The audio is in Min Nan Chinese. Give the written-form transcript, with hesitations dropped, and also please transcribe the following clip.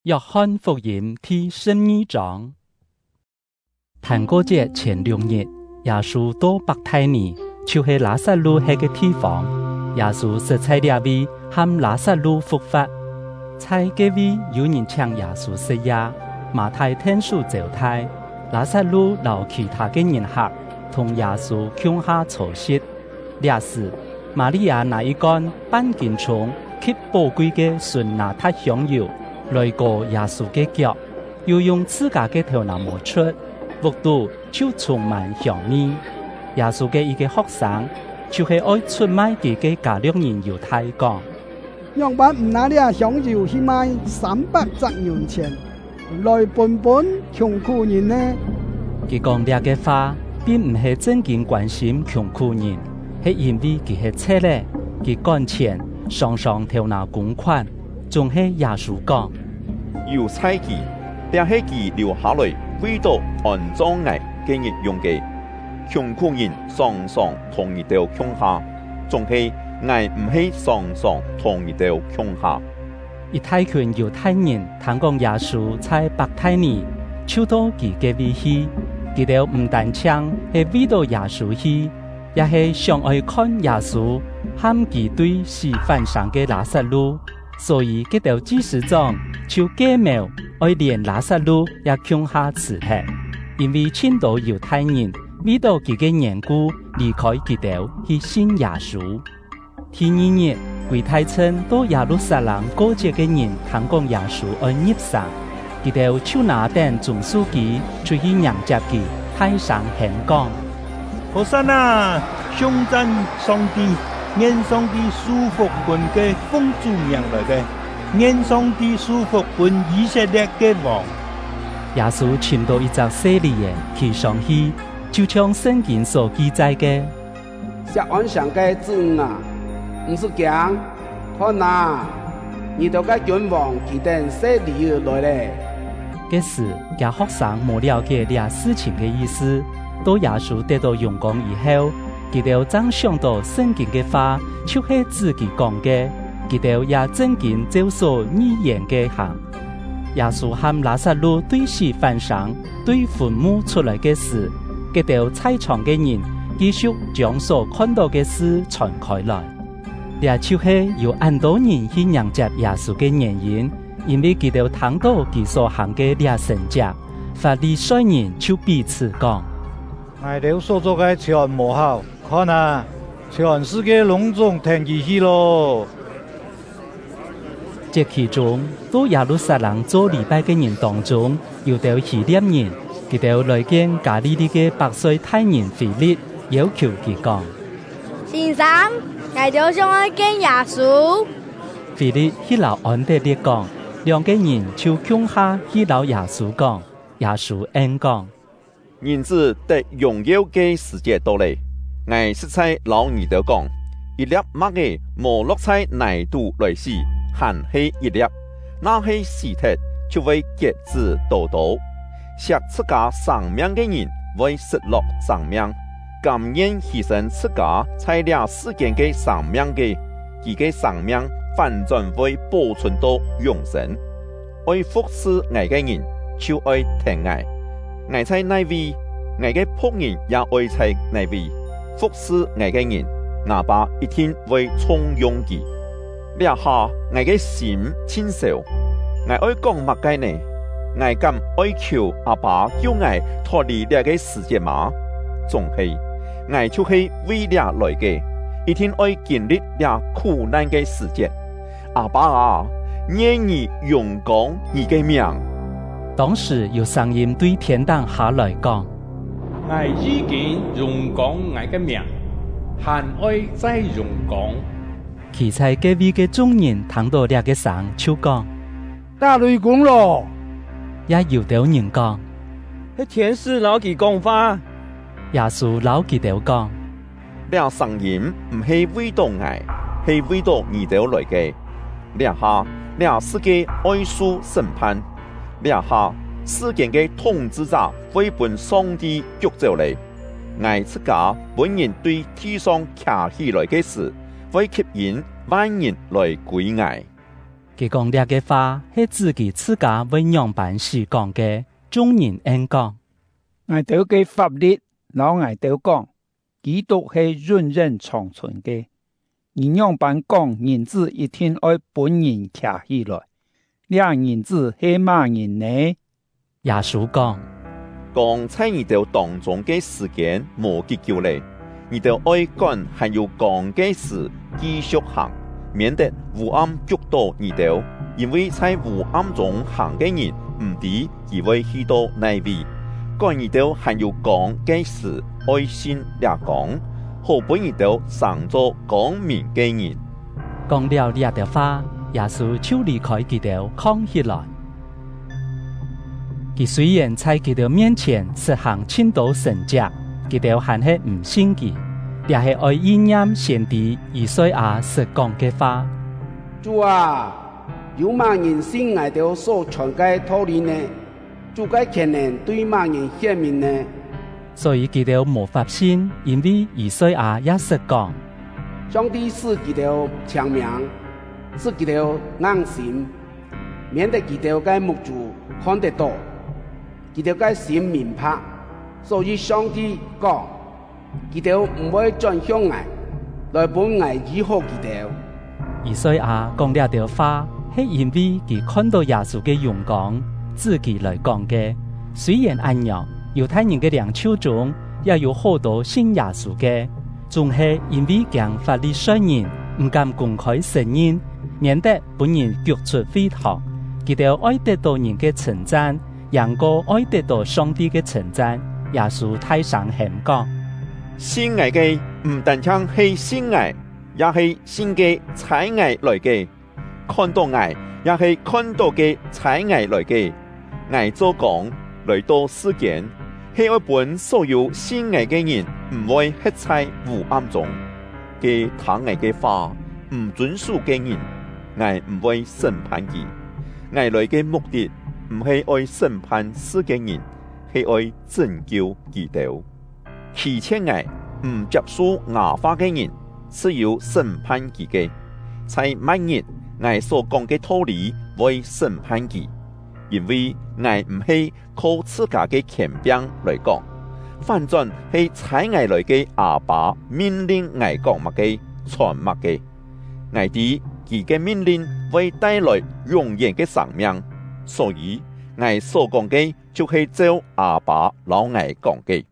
約翰福音第12章。逾越節前2日，耶穌到伯大尼，就是拉撒路彼个地方。耶穌實在這位和拉撒路復活。在這位有人請耶穌食宴，馬太踮數招待，拉撒路摎其他个人客同耶穌共下坐席。這時，瑪利亞拿一罐半斤重極寶貴个純哪噠香油來膏耶穌个腳，又用自家个頭毛擦，屋肚就充滿香味。耶穌个一个學生，就是愛出賣佢个加略人猶大講：樣般毋拿這香油去賣300隻銀錢，來分分窮苦人呢？佢講這个話，並毋係正經關心窮苦人，係因為佢係賊咧，佢管錢，常常偷拿公款。總係耶穌講：由猜忌，這係佢留下來為著安葬𠊎个日用个。窮苦人常常同你兜共下，總係𠊎毋係常常同你兜共下。一大群猶太人聽講耶穌在伯大尼，就到佢个位去。佢兜毋單止係為著耶穌去，也係想愛看耶穌和佢對死反生个拉撒路。所以，這兜祭司長就計謀愛連拉撒路也共下刺殺，因為真多猶太人為著佢个緣故離開佢兜去信耶穌。第二日，規大陣到耶路撒冷過節个人聽講耶穌愛入城，佢兜就拿頂棕樹枝出去迎接佢，大聲喊講：和散那，頌讚上帝！願上帝賜福分個奉主名來个，願上帝賜福分以色列个王。耶穌穿到一隻細膩个騎上去，就像聖經所記載个：錫安城个子女啊，毋使驚，看哪，你兜个君王騎頂細驢來咧。這時，這學生無了解這事情个意思。到耶穌得到榮光以後，佢兜才想到聖經个話，就是指佢講个，佢兜也正經照所預言个行。耶穌和拉撒路對死反生，對墳墓出來个時，這兜在場个人繼續將所看到个事傳開來。這就是有恁多人去迎接耶穌个原因，因為佢兜聽到佢所行个這神蹟，法利賽人就彼此講：𠊎兜所做个全無效，看啊，全世界攏總聽佢去囉。這其中，到耶路撒冷做禮拜个人當中，有兜希臘人，佢兜來見加利利个伯賽大人腓力，要求佢講：先生，𠊎兜想愛見耶穌。腓力去摎安德烈講，兩个人就共下去摎耶穌講。耶穌應講：人子得榮耀个時節到咧，𠊎實在摎你兜講，一粒麥仔無落在泥肚內死，還係一粒；若係死脫，就會結子多多。惜自家生命个人會失落生命，甘願犧牲自家在這世間个生命个，佢个生命反轉會保存到永生。愛服侍𠊎個人，就愛聽𠊎。𠊎在佗位，𠊎个僕人也愛在佗位。服侍𠊎个人，阿爸一定會重用佢。這下𠊎个心真愁，𠊎愛講麼个呢？𠊎敢愛求阿爸救𠊎脫離這个時節嗎？總係，𠊎就是為這來个，一定愛經歷這苦難个時節。阿爸啊，願你榮光你个名。當時有聲音對天頂下來講：𠊎已經榮光𠊎个名，還愛再榮光。企在隔位个眾人聽到這个聲，就講：打雷公囉。也有兜人講：係天使摎佢講話。耶穌摎佢兜講：這聲音毋係為著𠊎，係為著你兜來个。這下，這世界愛受審判。這下世間个統治者會分上帝趕走咧。𠊎自家本人對地上徛起來个時，會吸引萬人來歸𠊎。佢講這个話係指佢自家會樣般死講个。眾人應講：𠊎兜个法律摎𠊎兜講，基督係永遠長存个。你樣般講人子一定愛分人徛起來，這人子係麼人呢？耶穌講：光在你兜當中个時間無幾久咧，你兜愛趕還有光个時繼續行，免得烏暗擊倒你兜，因為在烏暗中行个人毋知伊會去到佗位。趕你兜還有光个時愛信這光，好分你兜成做光明个人。講了這條話，耶穌就離開佢兜，囥起來。佢雖然在佢兜面前實行真多神蹟，佢兜還係毋信佢，這係愛應驗先知以賽亞所講个話。主啊，有麼人信𠊎兜所傳个道理呢？主个權能對麼人顯明呢？所以佢兜無法信，因為以賽亞也說講：上帝使佢兜聰明，使佢兜硬心，免得佢兜个目睭看得到，佢兜个心明白。所以上帝講，佢兜毋會轉向𠊎，來分𠊎醫好佢兜。以賽亞講這條話，係因為佢看到耶穌个榮光，指佢來講个。雖然按樣，猶太人个領袖中也有好多信耶穌个，總係因為驚法利賽人毋敢公開承認，免得分人逐出會堂。佢兜愛得到人个稱讚，贏過愛得到上帝个稱讚。耶穌大聲喊講：信𠊎个毋單單係信𠊎，也係信个差𠊎來个；看到𠊎，也係看到个差𠊎來个。𠊎做光來到世間，係愛分所有信𠊎个人毋會活在烏暗中。个聽𠊎个話毋遵守个人，𠊎毋會審判伊。𠊎來个目的毋係愛審判世間人，係愛拯救佢兜。棄絕𠊎毋接受𠊎話个人，是有審判伊个。在末日，𠊎所講个道理會審判伊，因為𠊎毋係靠自家个權柄來講，反轉係差𠊎來个阿爸命令𠊎講麼个，傳麼个。𠊎知佢个命令會帶來永遠个生命，所以𠊎所講个就係照阿爸摎𠊎講个。